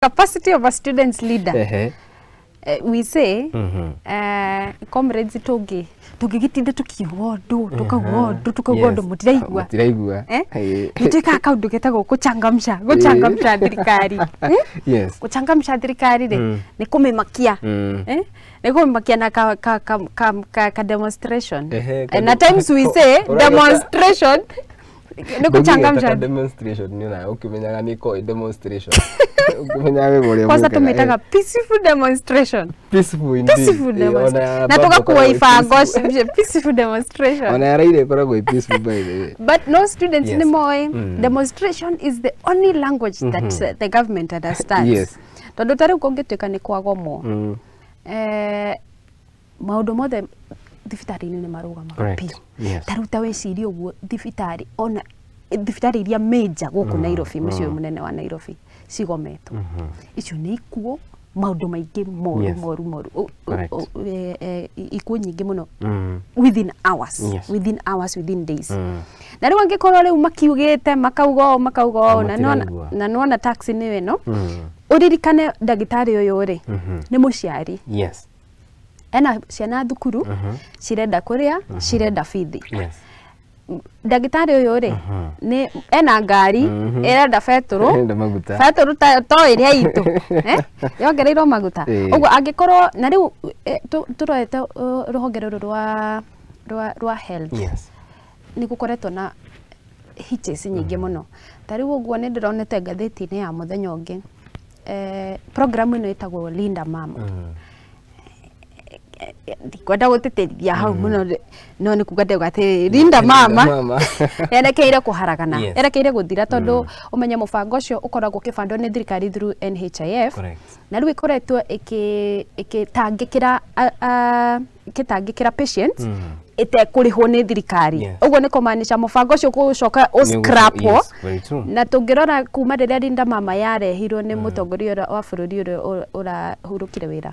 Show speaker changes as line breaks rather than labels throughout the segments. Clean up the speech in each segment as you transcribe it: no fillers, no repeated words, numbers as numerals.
Capacity of a student's leader. We say comrades, tũngĩgĩtinda tũkiuga ũndũ, tũkauga ũndũ, tũkauga ũndũ, mũtiraigua.
Mũtiraigua.
Eh? Nĩ twĩkaga kaũndũ getagwo gũchangamsha thirikari. Eh?
Yes.
Gũchangamsha thirikari rĩ, nĩ kũmĩmakia. Eh? Nĩ kũmĩmakia na ka demonstration. And at times we say demonstration nĩ gũchangamsha.
Demonstration nĩ ona ũkĩmenyaga nĩ ĩkoragwo ĩ demonstration, ũkĩmenyaga wega ũrĩa
Kwanza
mwĩkaga,
tũmĩtaga peaceful demonstration.
Peaceful indeed.
Peaceful
Ona
demonstration
ya
na
baba
tũgakua
ĩkoragwo ĩ
ibango
peaceful.
Peaceful demonstration.
Ona ya Raila ĩkoragwo ĩ peaceful, by the way.
But no, students nĩ moĩ demonstration is the only language that the government understands. Tondũ ta rĩu kũngĩtuĩka nĩ kwagomwo, maũndũ mothe thibitarĩ-inĩ nĩ marũgamaga biũ. Ta rĩu ta wĩcirie ũguo, thibitarĩ, ona thibitarĩ iria major gũkũ Nairobi, mũciĩ ũyũ mũnene wa Nairobi, cigometwo, icio nĩ ikuũ, maũndũ maingĩ moru, moru moru. Ikuũ nyingĩ mũno within hours, within hours, within days. Na rĩu angĩkorwo rĩu makiugĩte makauga ũũ, makauga ũũ, na nĩwona
Matiraigua.
Na nĩwona taxi nĩyo ĩno. Ũririkane ndagĩtarĩ ũyũ rĩ, nĩ mũciari, ena ciana thukuru, cirenda kũrĩa, cirenda bithi. Ndagĩtarĩ ũyũ rĩ, nĩ ena ngari ĩrenda betũrũ.
Ĩrenda maguta.
Betũrũ to ĩrĩa itũ, eh? Yongereirwo maguta. Ũguo angĩkorwo na rĩu tũrorete rũhonge rũrũ rwa health, nĩ gũkoretwo na hitches nyingĩ mũno. Ta rĩu ũguo nĩ ndĩronete ngathĩti-inĩ ya mũthenya ũngĩ, program ĩno ĩtagwo Linda Mama. Ndikwenda gũtĩtĩrithia hau mũno, no nĩ kuga ndauga atĩ Linda Mama
Mama.
yerekeire kũharagana, yerekeire gũthira, tondũ ũmenye mũbango ũcio ũkoragwo ũkĩbandwo nĩ thirikari through NHIF. Na rĩu ĩkoretwo ĩgĩtangĩkĩra ĩgĩtangĩkĩra patients ĩtekũrĩhwo nĩ thirikari. Ũguo nĩ kũmaanisha mũbango ũcio gũcoka ũscrapwo.
Yes, very true.
Na tũngĩrora kuma rĩrĩa Linda Mama yarehirwo nĩ mũtongoria ũrĩa wa bũrũri ũrĩa ũrahurũkire wĩra,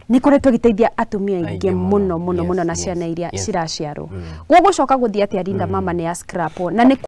nĩ ĩkoretwo ĩgĩteithia atumia aingĩ
Aingĩ
mũno
mũno.
Mũno mũno, na ciana iria ciraciarwo. Gũgũcoka gũthiĩ atĩa Linda Mama nĩ ya scrapwo na nĩ